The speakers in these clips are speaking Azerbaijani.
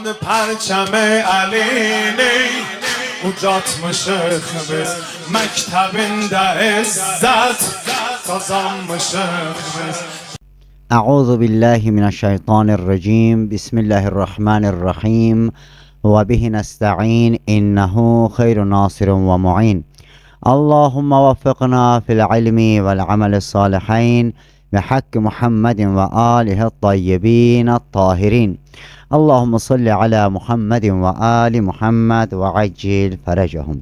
Pərçəmi əlini ucatmışıq biz, məktəbində izzət qazanmışıq biz. Euzu billahi mineşşeytanirracim. Bismillahirrahmanirrahim. Və bihi nesta'in. İnnehu xeyrun nasirun və mu'in. Allahumma vaffiqna fil ilmi vel ameli salihin بحق محمد وآله الطيبين الطاهرين. اللهم صل على محمد وآل محمد وعجل فرجهم.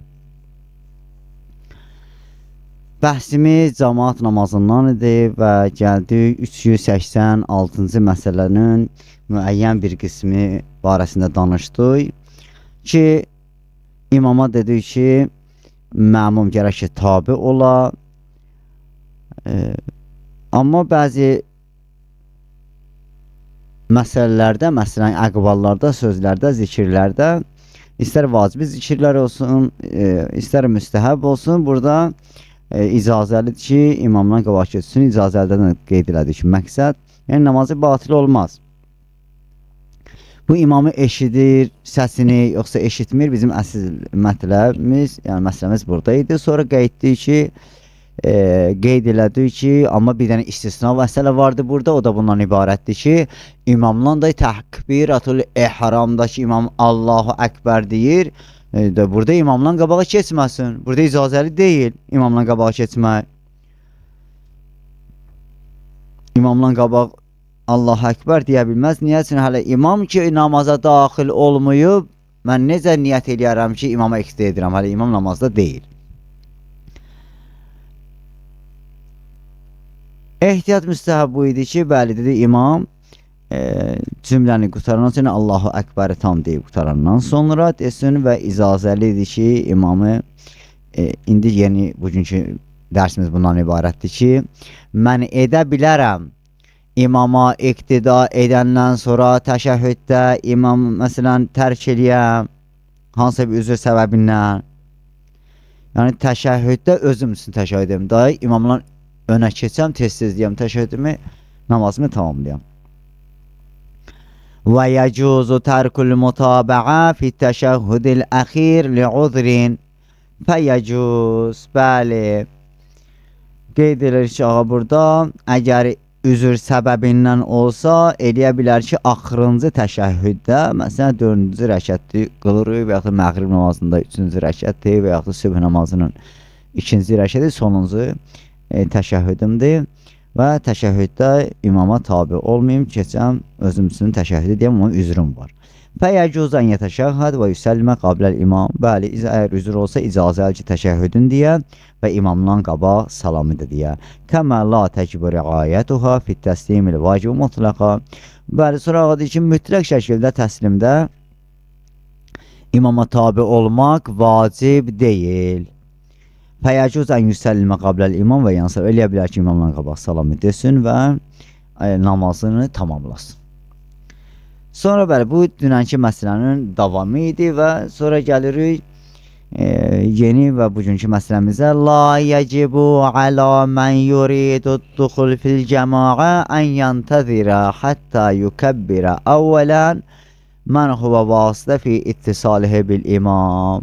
Bəhsimiz cəmaat namazından idi və gəldik 386-cı məsələnin müəyyən bir qismi barəsində danışdıq ki, imama dedik ki, məmum gərək ki, tabi ola. Amma bəzi məsələlərdə, məsələn, əqvallarda, sözlərdə, zikirlərdə istər vacibi zikirlər olsun, istər müstəhəb olsun, burada icazəlidir ki, imamdan qabaq keçsin, icazəlidən də qeyd elədik ki, məqsəd, yəni namazı batil olmaz. Bu imamı eşidir səsini, yoxsa eşitmir, bizim əsl mətləbimiz, yəni məsələmiz burada idi. Sonra qeyd etdik ki, qeyd elədik ki, amma bir dənə istisna məsələ vardı burada, o da bundan ibarətdir ki, imamla da təkbiratul ehramdakı imam Allahu Əkbər deyir, də burada imamla qabağa keçməsin. Burada icazəli deyil imamla qabağa keçmək. İmamla qabaq Allahu Əkbər deyə bilməz. Niyə üçün hələ imam ki namaza daxil olmayıb, mən necə niyyət eləyərəm ki, imama iqtidə edirəm, hələ imam namazda deyil. Ehtiyat müstəhəb bu idi ki, bəli dedi imam cümləni qutarandan sonra Allahu Əkbəri tam deyib qutarandan sonra desin və icazəli idi ki, imamı indi yeni bugünkü dərsimiz bundan ibarətdir ki, mən edə bilərəm imama iqtida edəndən sonra təşəhhüddə imam məsələn tərk eləyəm hansısa bir üzr səbəbindən. Yəni təşəhhüddə özüm üçün təşəhhüd edim. Dayı imamla önə keçəm, tez-tez deyəm təşəhhüdümü, namazımı tamamlayam. Və yəcuzu tərkul mutaba'a fi təşəhhüdil əxir li'udrin fəyəcuz. Bəli, qeyd edilir ki, ağa burada əgər üzr səbəbindən olsa, eləyə bilər ki, axırıncı təşəhhüddə, məsələn, 4-cü rəkətli qılırıq və yaxud da məğrib namazında 3-cü rəkətdir və yaxud da sübh namazının 2-ci rəkəti, sonuncu təşəhhüdümdür və təşəhhüddə imama tabi olmayım, keçəm özüm üçün təşəhhüdü deyəm, onun üzrüm var. Fəyəcuz ən yətəşəhhəd və yüsəllimə qabləl imam. Bəli, əgər üzr olsa icazəli ki, təşəhhüdün deyə və imamdan qabaq salamı da deyə. Kəmə la təcbu riayətuhə fit təslimil vacibi mutlaqa. Bəli, sonra ağa deyir ki, mütləq şəkildə təslimdə imama tabi olmaq vacib deyil. Fəyəcuz ən yüsəllimə qabləl imam və yansır. Eləyə bilər ki, imamdan qabaq salamı desin və namazını tamamlasın. Sonra bəli, bu dünənki məsələnin davamı idi və sonra gəlirik yeni və bugünkü məsələmizə. La yecibu alə mən yuridu duxul fil cəmaə ən yantəzirə həttə yükəbbirə əvvələn mən huvə vasitə fi ittisalihi bil imam.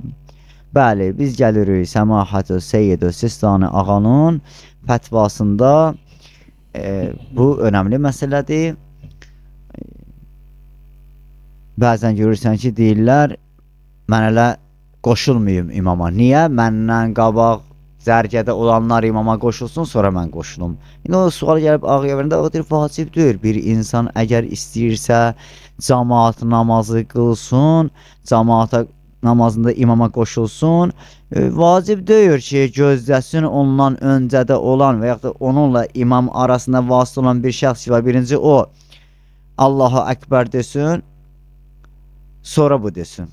Bəli, biz gəlirik Səmahatü Seyyid-ü Sistani ağanın fətvasında bu önəmli məsələdir. Bəzən görürsən ki, deyirlər, mən hələ qoşulmayım imama. Niyə? Məndən qabaq zərgədə olanlar imama qoşulsun, sonra mən qoşulum. İndi o sual gəlib ağıya verəndə, o deyir, vacibdir. Bir insan əgər istəyirsə camaat namazı qılsın, camaata namazında imama qoşulsun, vacib deyir ki, gözləsin ondan öncədə olan və yaxud da onunla imam arasında vasitə olan bir şəxs var. Birinci o Allahu Əkbər desin, sonra bu desin.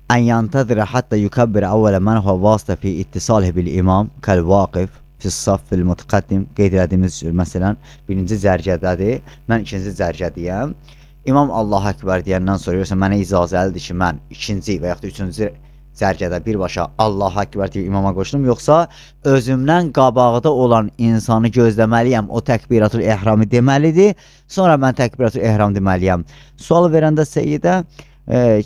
Ən yantəzirə həttə yükəbbirə əvvələ mən huvə vasitə fi ittisalihi bil imam kəl vaqif fis-saffil mütəqəddim. Qeyd elədiyimiz cür, məsələn, birinci zərgədədir, mən ikinci zərgədiyəm. İmam Allahu Əkbər deyəndən sonra görürsən, mənə icazəlidir ki, mən ikinci və yaxud da üçüncü Cərgədə birbaşa Allahu Əkbər deyib imama qoşulum, yoxsa özümdən qabaqda olan insanı gözləməliyəm, o təkbiratul ehramı deməlidir, sonra mən təkbiratul ehram deməliyəm. Sual verəndə seyyidə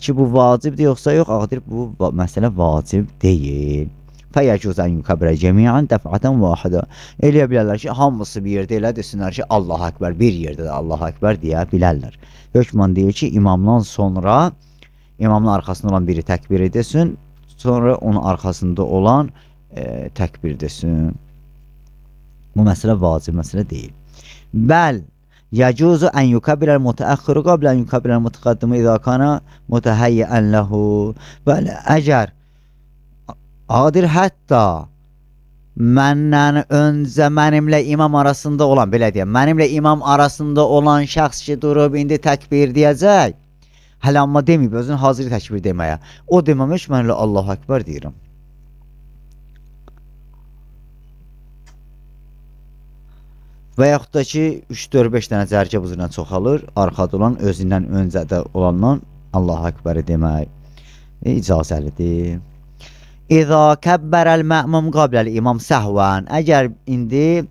ki, bu vacibdir yoxsa yox, ağa deyir, bu məsələ vacib deyil. Fəyəcuz ən yukəbirə cəmiən dəfətən vahidə. Eləyə bilərlər ki, hamısı bir yerdə elə desinlər ki, Allahu Əkbər, bir yerdə də Allahu Əkbər deyə bilərlər. Hökmən deyir ki, imamdan sonra imamın arxasında olan biri təkbir desin, sonra onun arxasında olan təkbir desin. Bu məsələ vacib məsələ deyil. Bəl yəcuzu ən yukəbirəl mütəəxxiru qablə ən yukəbirəl mütəqəddimu izə kana mütəhəyyən ləhu. Bəli, əgər adir hətta məndən öncə mənimlə imam arasında olan, belə deyəm, mənimlə imam arasında olan şəxs ki, durub indi təkbir deyəcək, hələ amma deməyib, özünü hazır təkbir deməyə. O deməmiş, mən elə Allahu Əkbər deyirəm. Və yaxud da ki, 3, 4, 5 dənə cərgə bu cürlə çoxalır, arxada olan, özündən öncədə olandan Allahu Əkbəri demək icazəlidir. İza kəbbərəl mə'mum qabləl imam səhvən. Əgər indi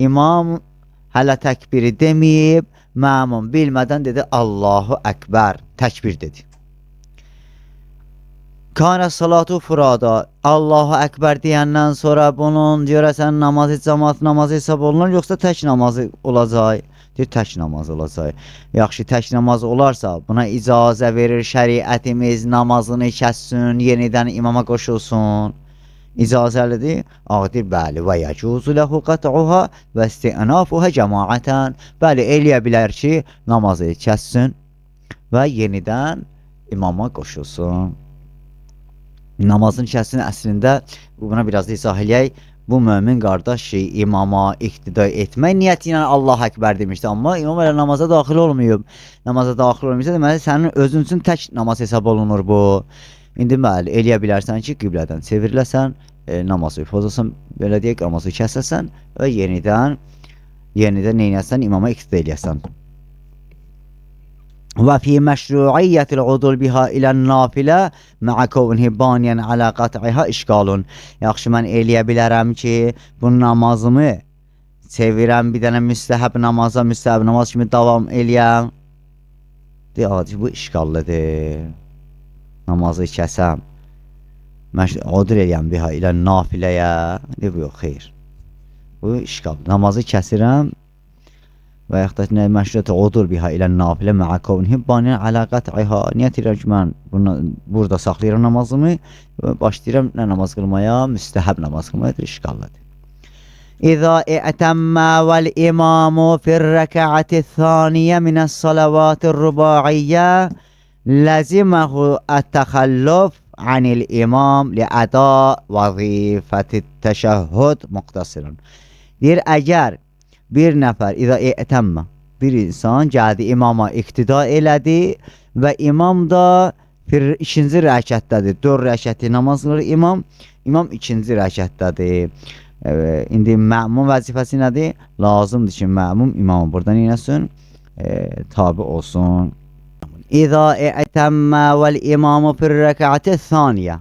imam hələ təkbiri deməyib, mə'mum bilmədən dedi Allahu Əkbər, təkbir dedi. Kanə salatu furada. Allahu Əkbər deyəndən sonra bunun görəsən namazı cəmaat namazı hesab olunur, yoxsa tək namazı olacaq? Deyir, tək namaz olacaq. Yaxşı, tək namaz olarsa, buna icazə verir şəriətimiz, namazını kəssin, yenidən imama qoşulsun. İcazəlidir? Ağa deyir, bəli, və yəcuzu ləhu qat'uha və isti'nafuha cəmaətən. Bəli, eləyə bilər ki, namazı kəssin və yenidən imama qoşulsun. Namazın kəssin əslində, buna biraz da izah eləyək. Bu mömin qardaş ki, imama iqtida etmək niyyəti ilə Allah Əkbər demişdi, amma imam elə namaza daxil olmayıb. Namaza daxil olmayıbsa, deməli, sənin özün üçün tək namaz hesab olunur bu. İndi bəli, eləyə bilərsən ki, qiblədən çevriləsən, namazı pozasan, belə deyək, namazı kəsəsən və yenidən neynəsən, imama iqtida eləyəsən. Və fi məşruiyyətil udul biha ilən nafilə məə kovnihi baniyən alə qat'iha işgalun. Yaxşı, mən eləyə bilərəm ki, bu namazımı çevirəm bir dənə müstəhəb namaza, müstəhəb namaz kimi davam eləyəm. Deyir, bu işgallıdır. Namazı kəsəm. Udul eləyəm biha ilən nafiləyə. Deyir, bu yox, xeyr. Bu işgallı. Namazı kəsirəm. Və yaxud da məşruiyyəti udul biha ilə nafilə məə kovnihi baniyən alə qat'iha. Niyyət edirəm ki, mən bunu, burada saxlayıram namazımı və başlayıram nə namaz qılmaya, müstəhəb namaz qılmaya, işgallıdır. İza i'təmmə vəl-imamu fir-rəkəəti thaniyə minəs-salavat-ır-rubaiyyə ləziməhu ət-təxəllüf anil-imam li-əda vəzifəti-təşəhhüd muqtasirən. Deyir, əgər bir nəfər, İza i'təmmə, bir insan gəldi imama iqtida elədi və imam da ikinci rəkətdədir. 4 rəkətli namaz qılır imam, imam ikinci rəkətdədir. İndi mə'mum vəzifəsi nədir? Lazımdır ki, mə'mum imamı buradan neynəsin? Tabi olsun. İza i'təmmə vəl-imamu fir-rəkəti thaniyə.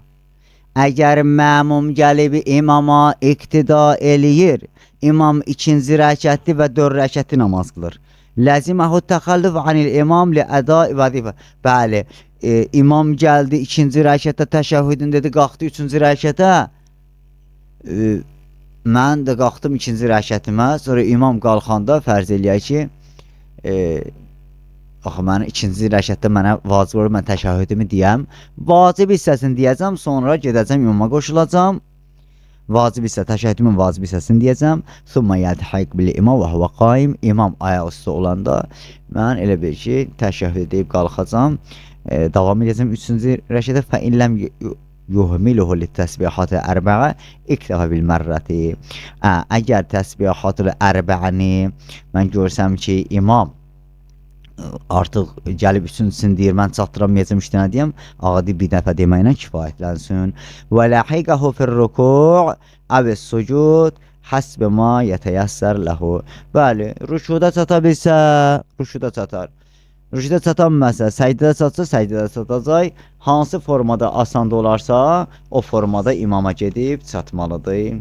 Əgər mə'mum gəlib imama iqtida eləyir, imam ikinci rəkətli və 4 rəkətli namaz qılır. Ləziməhu təxəllüf anil imam li əda vəzifə. Bəli, imam gəldi ikinci rəkətdə təşəhhüdün dedi, qalxdı üçüncü rəkətə. Mən də qalxdım ikinci rəkətimə, sonra imam qalxanda fərz eləyək ki, axı mən ikinci rəkətdə mənə vacib olur, mən təşəhhüdümü deyəm. Vacib hissəsini deyəcəm, sonra gedəcəm imama qoşulacam. Vacib hissə, təşəhhüdümün vacib hissəsini deyəcəm. Summa yəltəhəq bil imam və huvə qaim. İmam ayaq üstə olanda mən elə bil ki, təşəhhüd deyib qalxacam. Davam edəcəm üçüncü rəkətə. Fə illəm yuhmiluhu lit-təsbihatı ərbəə iktəfə bil mərrəti. Əgər təsbihatı ərbəəni mən görsəm ki, imam artıq gəlib üçüncüsünü deyir, mən çatdıramayacam üç dənə deyəm, adi bir dəfə deməklə kifayətlənsin. Və ləhiqəhu fir-ruku' əvis-sucud həsbə ma yətəyəssər ləhu. Bəli, rükuda çata bilsə, rükuda çatar. Rüküdə çatan məsələ, səcdədə çatsa, səcdədə çatacaq. Hansı formada asan olarsa, o formada imama gedib çatmalıdır.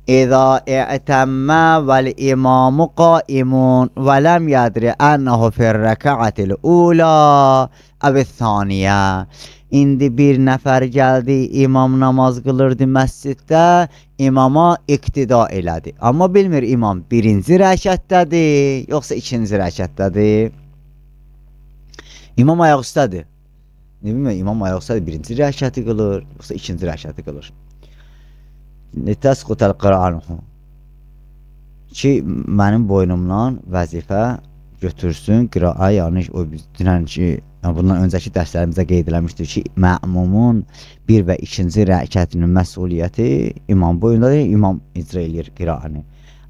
İza i'təmmə vəl-imamu qaimun və ləm yədri ənəhu fir-rəkəətil ula əv-thaniyə. İndi bir nəfər gəldi, imam namaz qılırdı məsciddə, imama iqtida elədi. Amma bilmir imam birinci rəkətdədir, yoxsa ikinci rəkətdədir. İmam ayaq üstədir. Ne bilmir, imam ayaq üstədir, birinci rəkəti qılır, yoxsa ikinci rəkəti qılır. Litəsqutal qıranuhu ki, mənim boynumdan vəzifə götürsün qıraa, yəni o dünən ki, yəni bundan öncəki dərslərimizdə qeyd eləmişdik ki, məmumun bir və ikinci rəkətinin məsuliyyəti imam boyundadır, imam icra eləyir qıraanı.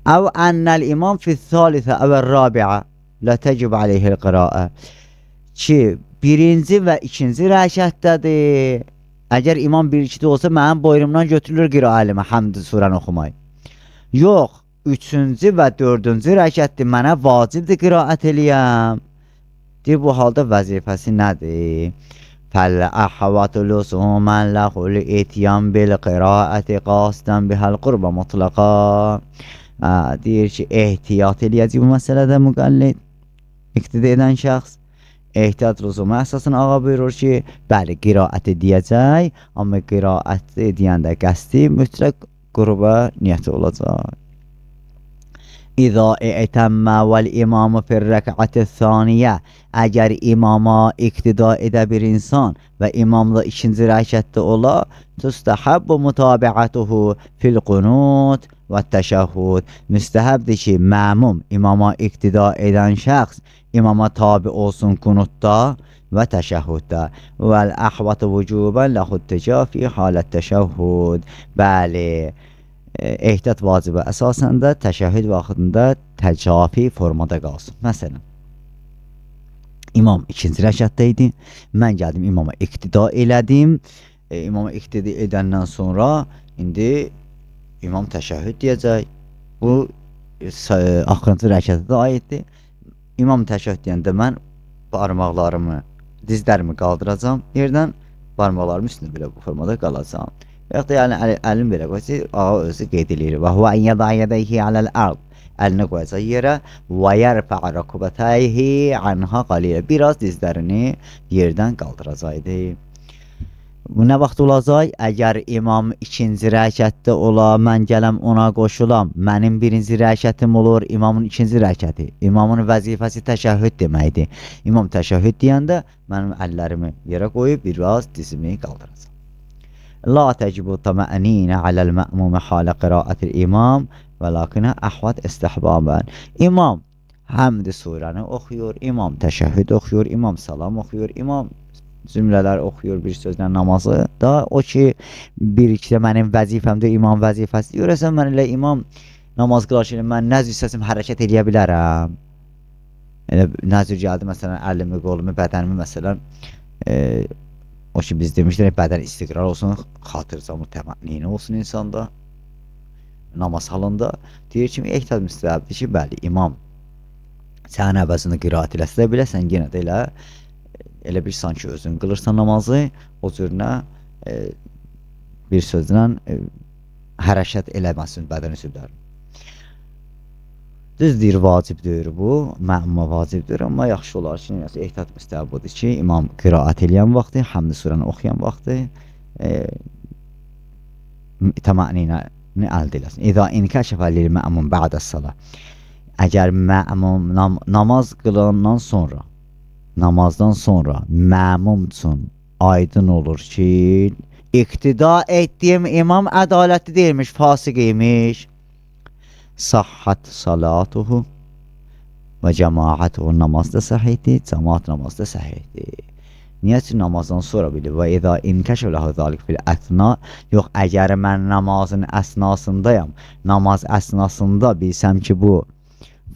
Əv ennəl imam fi-thalitə əvəl-rabiə lə təcib aleyhil qıraa ki, birinci və ikinci rəkətdədir. Əgər imam bir-ikidə olsa, mənim boynumdan götürülür qıraa elmi, həmd surəni oxumaq. Yox, üçüncü və dördüncü rəkətdir, mənə vacibdir qıraət eləyəm. Deyir, bu halda vəzifəsi nədir? Fəl-əhvatu lüzumən ləhul ityan bil-qıraəti qasdən bihəl qurba mutlaqa. Deyir ki, ehtiyat eləyəcək bu məsələdə müqəllid, iqtida edən şəxs. Ehtiyat lüzumu əsasını ağa buyurur ki, bəli, qiraəti deyəcək, amma qiraəti deyəndə qəsdi mütləq qurba niyyəti olacaq. İza i'təmmə vəl-imamu fir-rəkəti-thaniyə. Əgər imama iqtida edə bir insan və imamla ikinci rəkətdə ola, tüstəhəbbu mutabiətuhu fil-qunut və təşəhhud. Müstəhəbdir ki, məmum imama iqtida edən şəxs imama tabi olsun qunutda və təşəhhudda. Vəl-əhvatu vücubən ləhu't-təcafi halət təşəhhud. Bəli, ehtiyat vacibə əsasən də təşəhhüd vaxtında təcafi formada qalsın. Məsələn, imam ikinci rəkətdə idi. Mən gəldim imama iqtida elədim. İmama iqtida edəndən sonra indi imam təşəhhüd deyəcək. Bu axırıncı rəkətə də aiddir. İmam təşəhhüd deyəndə mən barmaqlarımı, dizlərimi qaldıracam yerdən, barmaqlarımın üstündə belə bu formada qalacam. Və yaxud da yəni əlini belə qoyacaq, ağa özü qeyd eləyir. Və huvə ən yəda yədəyhi aləl-ərd. Əlini qoyacaq yerə və yərfə rukbətəyhi anha qalilə. Biraz dizlərini yerdən qaldıracaqdı. Bu nə vaxt olacaq? Əgər imam ikinci rəkətdə ola, mən gələm ona qoşulam, mənim birinci rəkətim olur, imamın ikinci rəkəti. İmamın vəzifəsi təşəhhüd deməkdir. İmam təşəhhüd deyəndə mənim əllərimi yerə qoyub biraz dizimi qaldıracaq. La təcibu təməninə aləl-mə'mumi halə qiraətil imam və lakinə əhvad istihbaban. İmam həmd surəni oxuyur, imam təşəhhüd oxuyur, imam salam oxuyur, imam cümlələr oxuyur bir sözlə namazı da. O ki, bir-ikidə mənim vəzifəmdir, imam vəzifəsi. Görəsən, mən elə imam namaz qılar ki, mən nəzr istəsəm hərəkət eləyə bilərəm. Elə nəzr gəldi, məsələn, əlimi, qolumu, bədənimi, məsələn, o ki, biz demişdik, bədən istiqrar olsun, xatircamı, təmənnini olsun insanda, namaz halında. Deyir ki, ehtiyat müstəhəbdir ki, bəli, imam sənin əvəzini qiraət eləsə də belə, sən yenə də elə bir sanki özün qılırsan namazı, o cürünə bir sözlə hərəkət eləməsin bədən üzvlərini. Düz deyir, vacibdir bu, məmuma vacibdir, amma yaxşı olar ki, ehtiyat müstəhəb budur ki, imam qiraət eləyən vaxtı, həmd surəni oxuyan vaxtı təmənnini əldə eləsin. İza inkəşəfə lil-mə'mum bə'dəs-salah. Əgər mə'mum namaz qılandan sonra, namazdan sonra məmum üçün aydın olur ki, iqtida etdiyim imam ədalətli deyilmiş, fasiq imiş. Sahhat salatuhu və cəmaatuhu, namaz da səhihdir, cəmaat namazı da səhihdir. Niyə ki, namazdan sonra bilir? Və iza inkəşəf ləhu zalik fil əsna. Yox, əgər mən namazın əsnasındayam, namaz əsnasında bilsəm ki, bu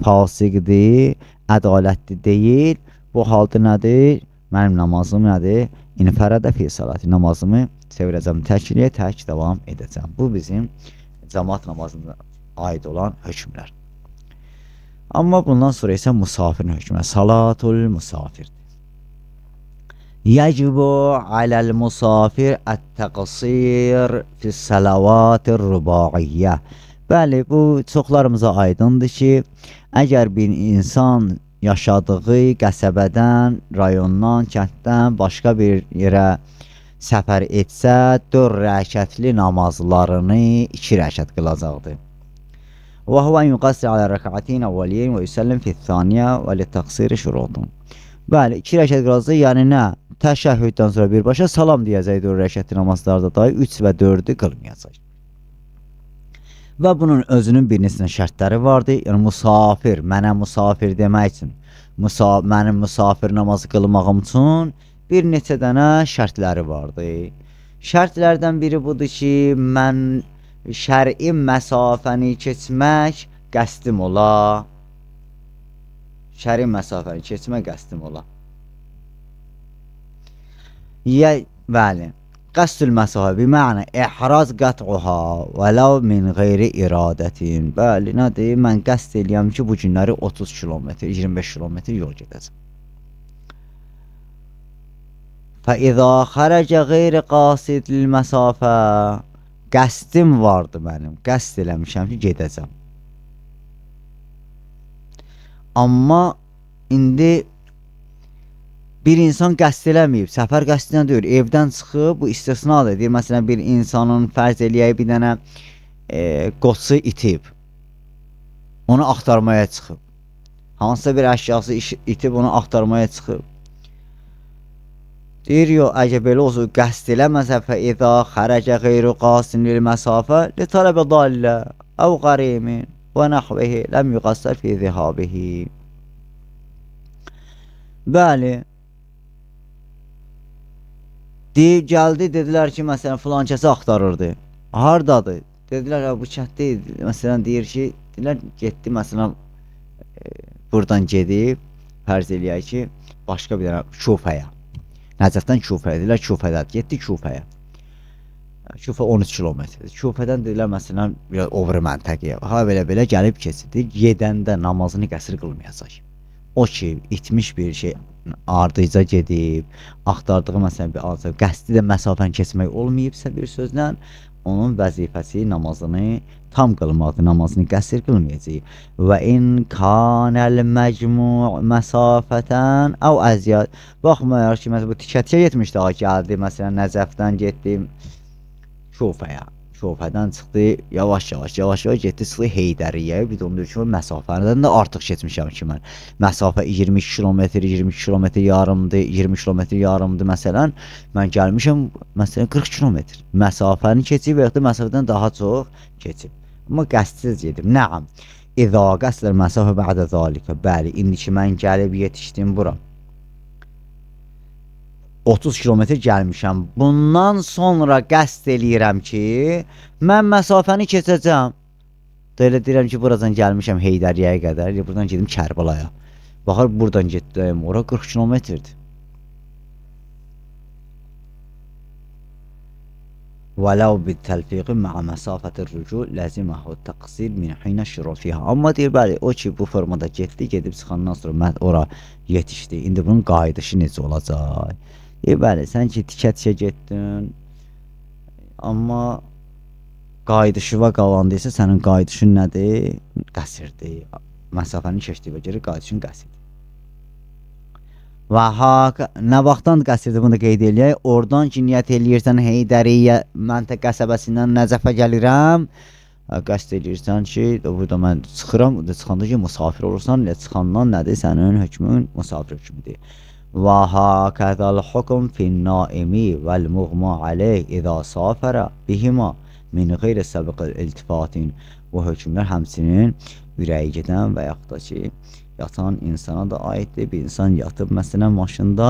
fasiqdir, ədalətli deyil, bu halda nədir? Mənim namazım nədir? İnfərədə fi salati. Namazımı çevirəcəm təkliyə, tək davam edəcəm. Bu bizim cəmaat namazına aid olan hökmlər. Amma bundan sonra isə musafirin hökmü, salatul musafirdir. Yecibu aləl musafir ət-təqsir fis-salavatir rubaiyyə. Bəli, bu çoxlarımıza aydındır ki, əgər bir insan yaşadığı qəsəbədən, rayondan, kənddən başqa bir yerə səfər etsə, 4 rəkətli namazlarını 2 rəkət qılacaqdır. Və huvə yuqassir alə rəkətin əvvəliyyin və yüsəllim fi's-saniyə və li-təqsiri şurutun. Bəli, 2 rəkət qılacaq, yəni nə? Təşəhhüddən sonra birbaşa salam deyəcək 4 rəkətli namazlarda dahi 3 və 4-ü qılmayacaq. Və bunun özünün bir neçə şərtləri vardı. Yəni musafir, mənə musafir demək üçün, mənim musafir namazı qılmağım üçün bir neçə dənə şərtləri vardı. Şərtlərdən biri budur ki, mən şər'i məsafəni keçmək qəsdim ola. Şər'i məsafəni keçmək qəsdim ola. Bəli. Qəsdül məsafə bimənə ihraz qət'uha vələv min qeyri iradətin. Bəli, nədir? Mən qəsd eləyəm ki, bu günləri 30 kilometr, 25 kilometr yol gedəcəm. Fəizə xərəcə qeyri qasid lil məsafə. Qəsdim vardı mənim, qəsd eləmişəm ki, gedəcəm. Amma indi bir insan qəsd eləməyib, səfər qəsdinə deyil, evdən çıxıb, bu istisnadır. Deyir, məsələn, bir insanın fərz eləyək bir dənə qoçu itib, onu axtarmaya çıxıb. Hansısa bir əşyası itib, onu axtarmaya çıxıb. Deyir, yox, əgər belə olsun, qəsd eləməsə, fəizə xərəcə qeyru qasin lil məsafə li tələbə dallə əv qərimin və nəhvihi ləm yuqassər fi zihabihi. Bəli. Deyib, gəldi, dedilər ki, məsələn, filan kəsi axtarırdı. Hardadır? Dedilər, bu kənddə idi. Məsələn, deyir ki, dedilər, getdi, məsələn, buradan gedib, fərz eləyək ki, başqa bir dənə Kufəyə. Nəcəfdən Kufəyə, dedilər, Kufədədir. Getdi Kufəyə. Kufə 13 kilometrdir. Kufədən dedilər, məsələn, biraz o biri məntəqəyə. Ha, belə-belə gəlib keçirdi. Gedəndə namazını qəsr qılmayacaq. O ki, itmiş bir şey ardıca gedib, axtardığı məsələn bir ardıca, qəsdi də məsafəni keçmək olmayıbsa bir sözlə, onun vəzifəsi namazını tam qılmaqdır, namazını qəsr qılmayacaq. Və in kanəl məcmu' məsafətən əv əzyad. Baxmayaraq ki, məsələn, bu tikə-tikə getmişdi, gəldi, məsələn, Nəcəfdən getdi Kufəyə. Kufədən çıxdı, yavaş-yavaş, yavaş-yavaş getdi, çıxdı Heydəriyyəyə. Bir də onu deyir ki, məsafədən də artıq keçmişəm ki, mən. Məsafə 22 kilometr, 22 kilometr yarımdır, 20 kilometr yarımdır məsələn. Mən gəlmişəm, məsələn, 40 kilometr. Məsafəni keçib və yaxud da məsafədən daha çox keçib. Amma qəsdsiz gedib. Nəam. İzə qəsdər məsafə bə'də zalikə. Bəli, indi ki, mən gəlib yetişdim bura. 30 kilometr gəlmişəm. Bundan sonra qəsd eləyirəm ki, mən məsafəni keçəcəm. Elə deyirəm ki, buradan gəlmişəm Heydəriyyəyə qədər, buradan gedim Kərbalaya. Baxar, buradan getdim, ora 40 kilometrdir. Vələv bitəlfiqi mə'a məsafətir rücu ləziməhu təqsir min hinə şuru fiha. Amma deyir, bəli, o ki, bu formada getdi, gedib çıxandan sonra mən ora yetişdi. İndi bunun qayıdışı necə olacaq? Deyir, bəli, sən ki, tikə-tikə getdin, amma qayıdışıva qalandıysa, sənin qayıdışın nədir? Qəsirdir. Məsafəni keçdiyinə görə qayıdışın qəsirdir. Və nə vaxtdan qəsirdir, bunu da qeyd eləyək. Oradan ki, niyyət eləyirsən Heydəriyyə məntəq qəsəbəsindən Nəcəfə gəlirəm. Qəsd eləyirsən ki, burada mən çıxıram, çıxanda ki, musafir olursan, elə çıxandan nədir? Sənin hökmün musafir hökmüdür. Və hakəzəl hukm fin-naimi vəl-muğma aleyh izə safərə bihima min qeyri səbiqil iltifatin. Bu hökmlər həmçinin ürəyi gedən və yaxud da ki, yatan insana da aiddir. Bir insan yatıb, məsələn, maşında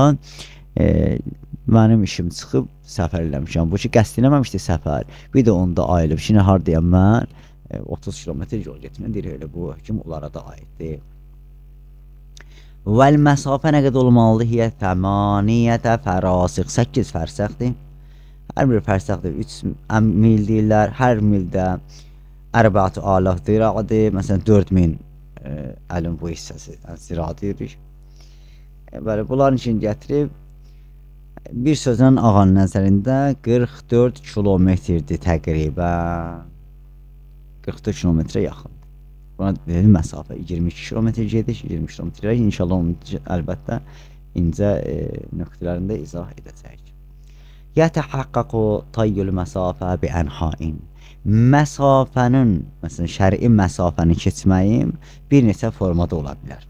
mənim işim çıxıb səfər eləmişəm. Bu ki, qəsd eləməmişdi səfər. Bir də onda ayılıb. Şimdi haradayam mən? 30 kilometr yol getmə deyir, elə bu hökm onlara da aiddir. Vəl məsafə nə qədər olmalıdır? Hiyə təmaniyyətə fərasiq. 8 fərsəxdir. Hər bir fərsəxdir 3 mil deyirlər. Hər mildə ərbəatü alaf diraqdır. Məsələn, 4000 Əlin bu hissəsi, zira deyirik. Bəli, bunların üçün gətirib, bir sözlə ağanın nəzərində 44 kilometrdir təqribən. 44 kilometrə yaxındır. Buna dedim məsafə 22 kilometr gediş, 20 kilometrə. İnşallah onu əlbəttə incə nöqtələrində izah edəcəyik. Yətəhaqqaqu tayyül məsafə bi ənhain. Məsafənin, məsələn, şər'i məsafəni keçməyim bir neçə formada ola bilər.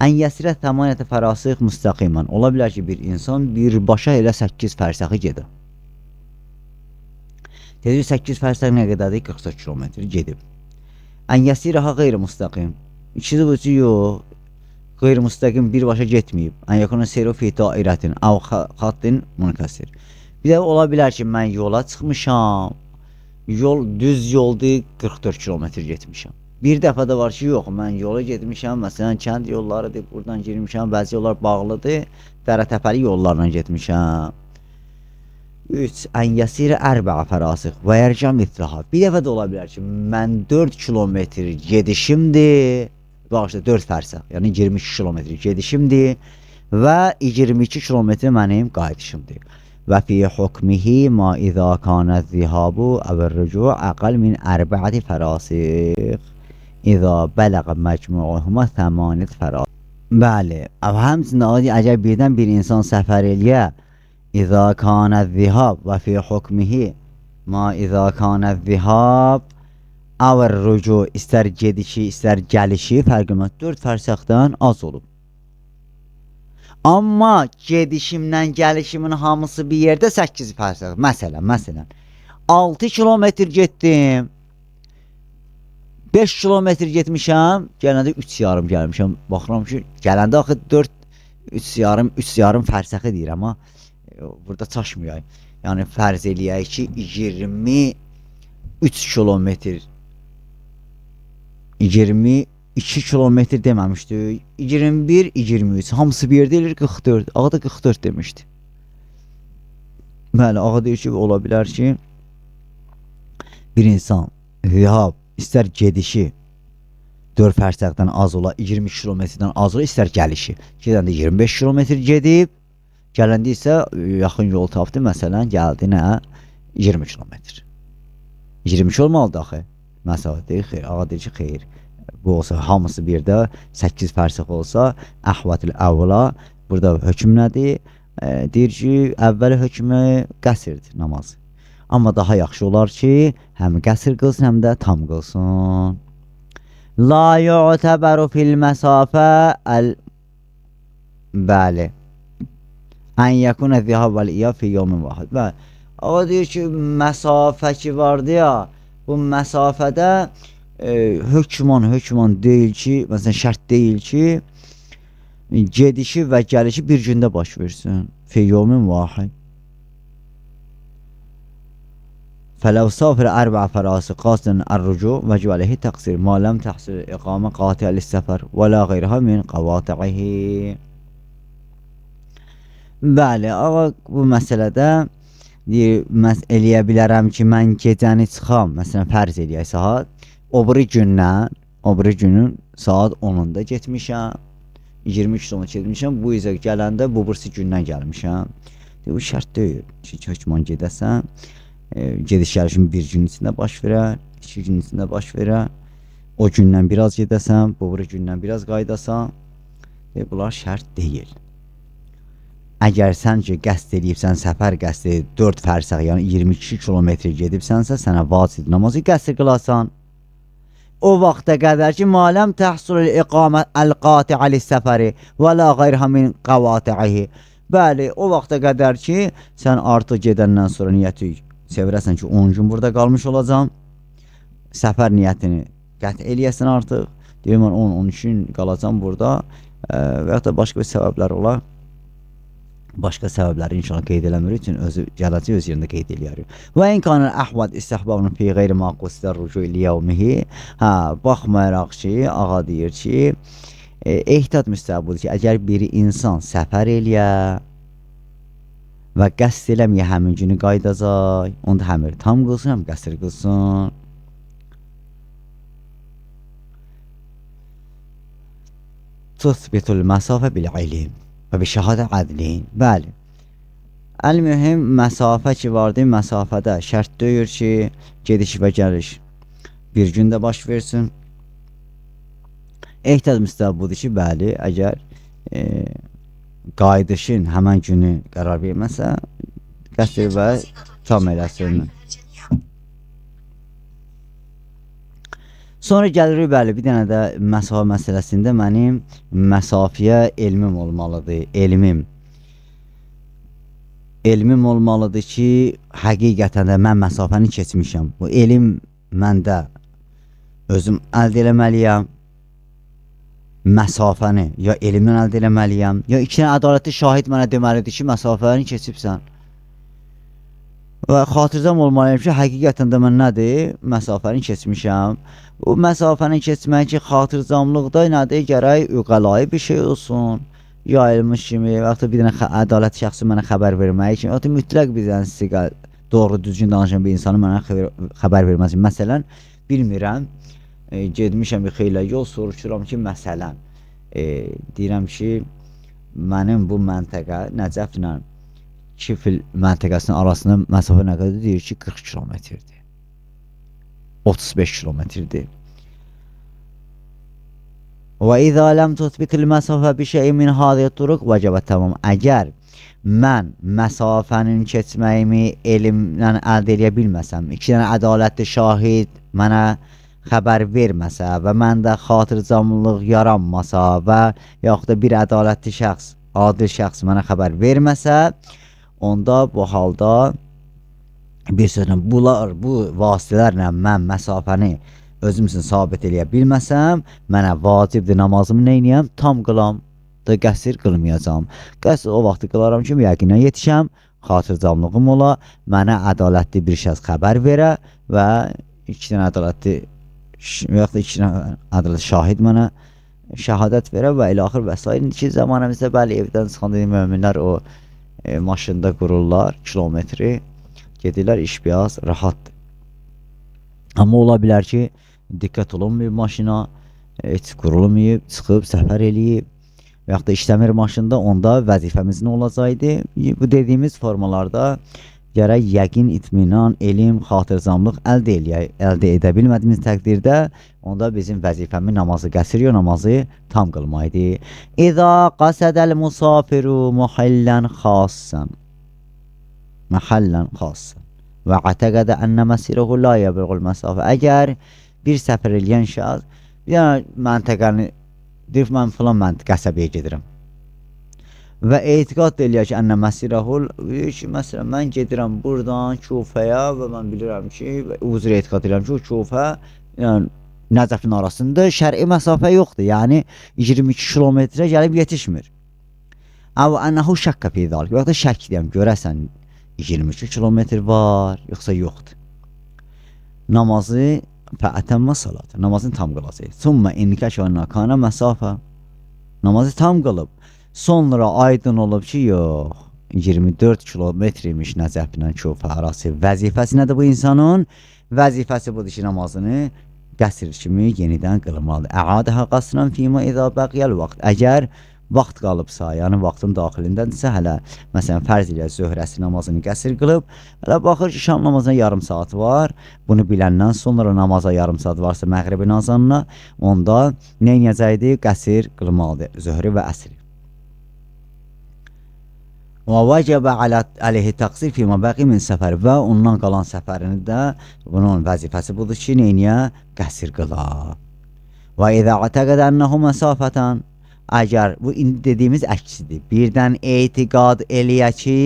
Ən yəsirə təmaniyyətə fərasix müstəqimən. Ola bilər ki, bir insan birbaşa elə 8 fərsəxi gedir. Deyir, 8 fərsəx nə qədərdir? 44 kilometr gedib. Ən yəsirəha qeyri-müstəqim. İkisi bu ki, yox, qeyri-müstəqim birbaşa getməyib. Ən yakuna seyru fi dairətin, əv xattin münkəsir. Bir də ola bilər ki, mən yola çıxmışam. Yol düz yoldur, 44 kilometr getmişəm. Bir dəfə də var ki, yox, mən yola getmişəm, məsələn, kənd yollarıdır, buradan girmişəm, bəzi yollar bağlıdır, dərə-təpəli yollarla getmişəm. 3. Ən yəsirə ərbəə fərasix və yərcə mitlaha. Bir dəfə də ola bilər ki, mən 4 kilometr gedişimdir, bağışla 4 fərsəx, yəni 22 kilometr gedişimdir və 22 kilometr mənim qayıdışımdır. Və fi hukmihi ma izə kanə zihabu əvər-rücu əqəl min ərbəəti fərasix İzə bələğə məcmuuhuma təmanit fərasix. Bəli, həmçinin əgər birdən bir insan səfər eləyə, İzə kanə zihab və fi hukmihi ma izə kanə zihab əvər-rücu, istər gedişi, istər gəlişi fərq etməz, 4 fərsəxdən az olub. Amma gedişimlə gəlişimin hamısı bir yerdə 8 fərsəx. Məsələn, 6 kilometr getdim, 5 kilometr getmişəm, gələndə 3,5 gəlmişəm. Baxıram ki, gələndə axı 4, 3,5, 3,5 fərsəxi deyirəm, ha. Burada çaşmayayım. Yəni, fərz eləyək ki, 23 kilometr, 22 kilometr deməmişdi, 21, 23, hamısı bir yerdə eləyir 44, ağa da 44 demişdi. Bəli, ağa deyir ki, ola bilər ki, bir insan zihab, istər gedişi 4 fərsəxdən az ola, 22 kilometrdən az ola, istər gəlişi. Gedəndə 25 kilometr gedib, gələndə isə yaxın yol tapdı, məsələn, gəldi nə? 20 kilometr. 22 olmalıdır axı. Məsələ deyir, xeyr, ağa deyir ki, xeyr. Bu olsa, hamısı bir də 8 fərsəx olsa, əhvətil əvla, burada hökm nədir? Deyir ki, əvvəli hökmü qəsirdir namazı. Amma daha yaxşı olar ki, həm qəsr qılsın, həm də tam qılsın. La yu'təbəru fil məsafə əl... Bəli. Ən yəkunə zihab vəl-iya fi yevmin vahid. Bəli. Ağa deyir ki, məsafə ki vardı ya, bu məsafədə hökman deyil ki, məsələn, şərt deyil ki, gedişi və gəlişi bir gündə baş versin. Fi yevmin vahid. فلو سافر أربع فراسخ قاصدا الرجوع وجب عليه التقصير ما لم تحصل الإقامة قاطعة للسفر ولا غيرها من قواطعه. Bəli, ağa bu məsələdə deyir, eləyə bilərəm ki, mən gecəni çıxam, məsələn, fərz eləyək saat, o biri gündən, o biri günün saat 10-da getmişəm, 23-10 getmişəm, bu izə gələndə bu birisi gündən gəlmişəm. Deyir, bu şərt deyil ki, hökman gedəsən. Gediş gəlişin bir gün içində baş verər, 2 gün içində baş verər, o gündən biraz gedəsən, bu biri gündən biraz qayıdasan. Bunlar şərt deyil. Əgər sən ki, qəsd eləyibsən, səfər qəsd edib 4 fərsəx, yəni 22 kilometr gedibsənsə, sənə vacib namazı qəsr qılasan. O vaxta qədər ki, maləm təhsulul iqamə əl-qati'ə lis-səfəri və la qayrha min qavati'ihi. Bəli, o vaxta qədər ki, sən artıq gedəndən sonra niyyəti sevirəsən ki, 10 gün burada qalmış olacam. Səfər niyyətini qət eləyəsən artıq. Deyirəm, mən 10-12 gün qalacam burada və yaxud da başqa bir səbəblər olar. Başqa səbəbləri inşallah qeyd eləmirik, üçün özü gələcək öz yerində qeyd eləyərik. Və in kanə əhvad istihbabun fi qeyri ma qusida rücu liyevmihi. Hə, baxmayaraq ki, ağa deyir ki, ehtiyat müstəhəb budur ki, əgər bir insan səfər eləyə və qəsd eləməyə həmin günü qayıdacaq, onda həm tam qılsın, həm qəsr qılsın. Tuthbitul məsafə bil ilim və bi şəhadə adlin. Bəli. Əl-mühim məsafə ki vardı, məsafədə şərt deyir ki, gediş və gəliş bir gündə baş versin. Ehtiyat müstəhəb budur ki, bəli, əgər qayıdışın həmən günü qərar verməsə, qəsr və tam eləsin. Sonra gəlirik, bəli, bir dənə də məsafə məsələsində mənim məsafəyə elmim olmalıdır, elmim. Elmim olmalıdır ki, həqiqətən də mən məsafəni keçmişəm. Bu elm məndə özüm əldə eləməliyəm. Məsafəni ya elmdən əldə eləməliyəm, ya iki dənə ədalətli şahid mənə deməlidir ki, məsafəni keçibsən. Və xatircəm olmalıyam ki, həqiqətən də mən nədir? Məsafəni keçmişəm. Bu məsafəni keçmək ki, xatircamlıqda nədir? Gərək üqəlayı bir şey olsun. Yayılmış kimi, və yaxud da bir dənə ədalət şəxsi mənə xəbər verməyi kimi, və yaxud da mütləq bir dənə siqə doğru düzgün danışan bir insanı mənə xəbər verməsi. Məsələn, bilmirəm, getmişəm bir xeyli yol, soruşuram ki, məsələn, deyirəm ki, mənim bu məntəqə Nəcəflə Kifil məntəqəsinin arasında məsafə nə qədər deyir ki, 40 kilometrdir. 35 kilometrdir. Və izə ləm tutbitil məsafə bi şeyin min hadihi turuq vəcəbə tamam. Əgər mən məsafənin keçməyimi elmlə əldə eləyə bilməsəm, iki dənə ədalətli şahid mənə xəbər verməsə və məndə xatircamlıq yaranmasa və yaxud da bir ədalətli şəxs, adil şəxs mənə xəbər verməsə, onda bu halda bir sözlə bunlar, bu vasitələrlə mən məsafəni özüm üçün sabit eləyə bilməsəm, mənə vacibdir namazımı nə eləyəm? Tam qılam, da qəsr qılmayacağam. Qəsr o vaxtı qılaram ki, yəqinə yetişəm, xatircamlığım ola, mənə ədalətli bir şəxs xəbər verə və iki dənə ədalətli və yaxud da iki dənə ədalətli şahid mənə şəhadət verə və ilə axır və sair. İndiki zamanımızda bəli, evdən çıxan dediyim möminlər o maşında qururlar, kilometri gedirlər, iş biraz rahatdır. Amma ola bilər ki, diqqət olunmayıb maşına, heç qurulmayıb, çıxıb, səfər eləyib və yaxud da işləmir maşında, onda vəzifəmiz nə olacaqdı? Bu dediyimiz formalarda gərək yəqin, itminan, elm, xatircamlıq əldə edə bilmədiyimiz təqdirdə onda bizim vəzifəmiz namazı qəsr yox, namazı tam qılmaydı. İza qasədəl musafiru muhallən xassan və ətəqədə ənə məsiruhu la yəbirğul məsafə. Əgər bir səfər eləyən şəxs bir dənə məntəqəni deyir, mən filan qəsəbəyə gedirəm və etiqad eləyər ki, ənə məsirəhul, deyir ki, məsələn, mən gedirəm buradan Kufəyə və mən bilirəm ki, uzr etiqad eləyirəm ki, o Kufə, yəni, Nəcəfin arasında şər'i məsafə yoxdur, yəni 22 kilometrə gəlib yetişmir. Əv ənəhu şəkkə fi zalik, və yaxud da şək deyəm, görəsən 22 kilometr var, yoxsa yoxdur. Namazı fəətəmmə salat, namazını tam qılacaq. Sümmə inkəşə nakana məsafə, namazı tam qılıb. Sonra aydın olub ki, yox, 24 kilometr imiş Nəcəflə Kufə arası. Vəzifəsi nədir bu insanın? Vəzifəsi budur ki, namazını qəsr kimi yenidən qılmalıdır. Əadəhə qasran fīmə izə bəqiyəl vaxt. Əgər vaxt qalıbsa, yəni vaxtın daxilindədirsə, hələ məsələn fərz ilə zöhrəsi namazını qəsr qılıb, hələ baxır ki, şam namazına yarım saat var. Bunu biləndən sonra namaza yarım saat varsa məğribin azanına, onda nə edəcəkdir? Qəsr qılmalıdır zöhrü və əsri. Və vəcəbə əleyhi təqsir fīmə bəqi min səfər və ondan qalan səfərini də bunun vəzifəsi budur ki, neyniyə? Qəsr qıla. Və izə ətəqədə ənəhu məsafətən, əgər bu indi dediyimiz əksidir, birdən etiqad eləyə ki,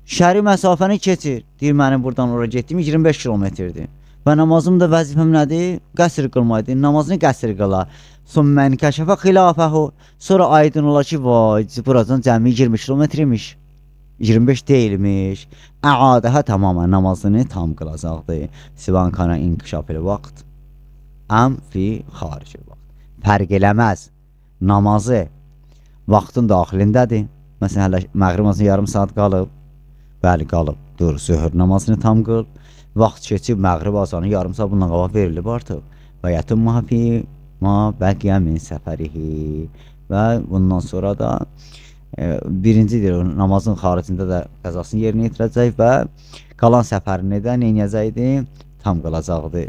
şəri məsafəni keçir, deyir mənim buradan ora getdiyim 25 kilometrdir və namazım da vəzifəm nədir? Qəsr qılmaydı, namazını qəsr qıla. Sümmə inkəşəfə xilafəhu, sonra aydın ola ki, vay, buradan cəmi 20 kilometr imiş, 25 deyilmiş. Əadəhə tamamən namazını tam qılacaqdır. Sivan kana inkişaf el vaxt, əm fi xarici vaxt. Fərq eləməz, namazı vaxtın daxilindədir. Məsələn, hələ məğrib namazına yarım saat qalıb, bəli qalıb, dur, zöhr namazını tam qıl. Vaxt keçib, məğrib azanı yarım saat bundan qabaq verilib artıq. Və yətimməha fi Ma bəqiyə min səfərihi. Və bundan sonra da birinci deyir, namazın xaricində də qəzasını yerinə yetirəcək və qalan səfərini də neynəyəcəkdi? Tam qılacaqdı.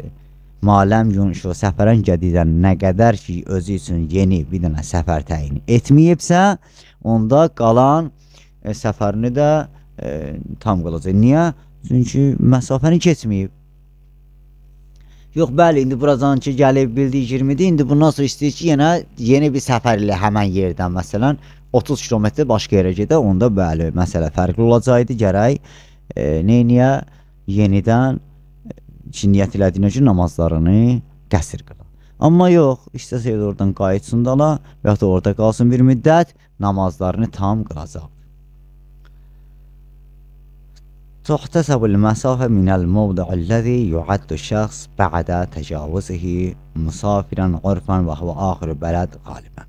Maləm yunşu səfərən gədidən nə qədər ki özü üçün yeni bir dənə səfər təyin etməyibsə, onda qalan səfərini də tam qılacaq. Niyə? Çünki məsafəni keçməyib. Yox, bəli, indi buradan ki gəlib bildi 20-dir, indi bundan sonra istəyir ki, yenə yeni bir səfər ilə həmən yerdən, məsələn, 30 kilometr başqa yerə gedə, onda bəli, məsələ fərqli olacaqdı, gərək neyniyə yenidən ki, niyyət elədiyinə ki, namazlarını qəsr qıla. Amma yox, istəsəydi oradan qayıtsın dala və yaxud da orada qalsın bir müddət, namazlarını tam qılacaq. تحتسب المسافة من الموضع الذي يعد الشخص بعد تجاوزه مسافرا عرفا وهو آخر بلد غالبا.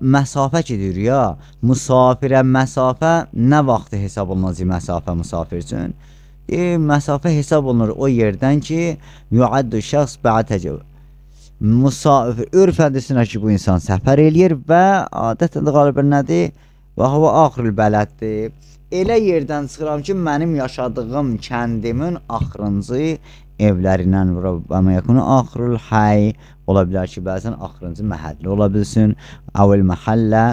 Məsafə ki deyir ya, musafirə məsafə nə vaxtı hesab olunacaq məsafə musafir üçün? Məsafə hesab olunur o yerdən ki, yuaddu şəxs bə'd təcavüz. Musafir ürfən desinə ki, bu insan səfər eləyir və adətən də qalibən nədir? Və hava axirül bələddir. Elə yerdən çıxıram ki, mənim yaşadığım kəndimin axırıncı evlərindən və yakunu axirul hay ola bilər ki, bəzən axırıncı məhəllə ola bilsin. Əvəl məhəllə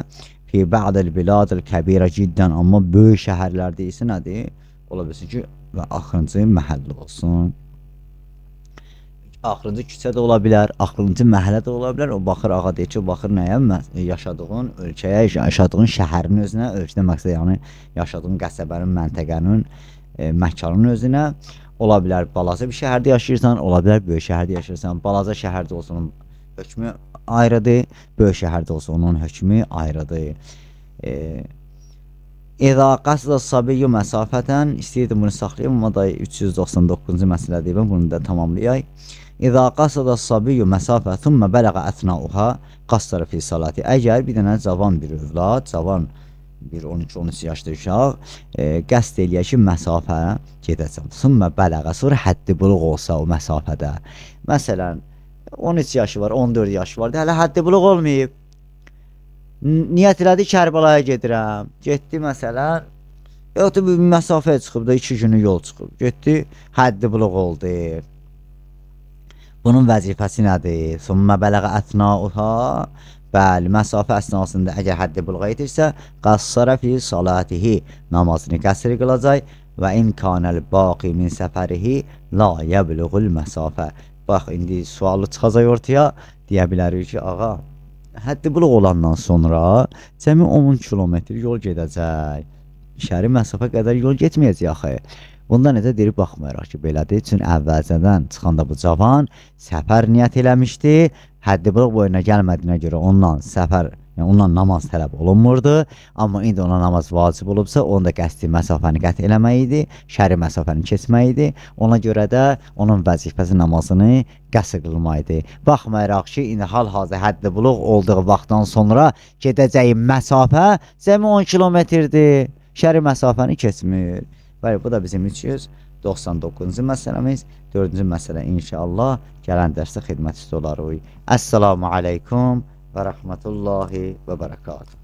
fi ba'dil biladil kəbirə ciddən, amma böyük şəhərlərdə isə nədir? Ola bilsin ki, və axırıncı məhəllə olsun. Axırıncı küçə də ola bilər, axırıncı məhəllə də ola bilər. O baxır, ağa deyir ki, o baxır nəyə? Yaşadığın ölkəyə, yaşadığın şəhərin özünə, ölkədə məqsəd yəni yaşadığın qəsəbənin, məntəqənin, məkanın özünə. Ola bilər balaca bir şəhərdə yaşayırsan, ola bilər böyük şəhərdə yaşayırsan. Balaca şəhərdə olsa onun hökmü ayrıdır, böyük şəhərdə olsa onun hökmü ayrıdır. İza qasda sabiyyu məsafətən, istəyirdim bunu saxlayım, amma da 399-cu məsələdir, mən bunu da tamamlayay. İza qasda sabiyyu məsafə thumma bələğə ətnauha qassara fi salati. Əgər bir dənə cavan bir övlad, cavan bir 12-13 yaşlı uşaq qəsd eləyər ki, məsafə gedəcəm. Thumma bələğə, sonra həddi buluq olsa o məsafədə. Məsələn, 13 yaşı var, 14 yaşı var, hələ həddi buluq olmayıb. Niyyət elədi, Kərbalaya gedirəm. Getdi məsələn, yoxdur bir məsafəyə çıxıb da, 2 günü yol çıxıb. Getdi, həddi buluq oldu. Bunun vəzifəsi nədir? Sümmə bələğə ətnauha. Bəli, məsafə əsnasında əgər həddi buluğa yetirsə, qassara fi salatihi, namazını qəsr qılacaq və in kanəl baqi min səfərihi la yəbluğul məsafə. Bax, indi sualı çıxacaq ortaya, deyə bilərik ki, ağa, həddi buluq olandan sonra cəmi 10 kilometr yol gedəcək. Şəri məsafə qədər yol getməyəcək axı. Bunda necə deyir, baxmayaraq ki, belədir. Çünki əvvəlcədən çıxanda bu cavan səfər niyyət eləmişdi. Həddi buluq boyuna gəlmədiyinə görə ondan səfər, yəni ondan namaz tələb olunmurdu. Amma indi ona namaz vacib olubsa, onun da qəsdi məsafəni qət eləmək idi, şəri məsafəni keçmək idi. Ona görə də onun vəzifəsi namazını qəsr qılmaq idi. Baxmayaraq ki, indi hal-hazır həddi buluq olduğu vaxtdan sonra gedəcəyi məsafə cəmi 10 kilometrdir. Şəri məsafəni keçmir. Bəli, bu da bizim 399-cu məsələmiz. 4-cü məsələ inşallah gələn dərsdə xidmətçisi olarıq. Əssalamu aleykum və rəhmətullahi və bərəkatuhu.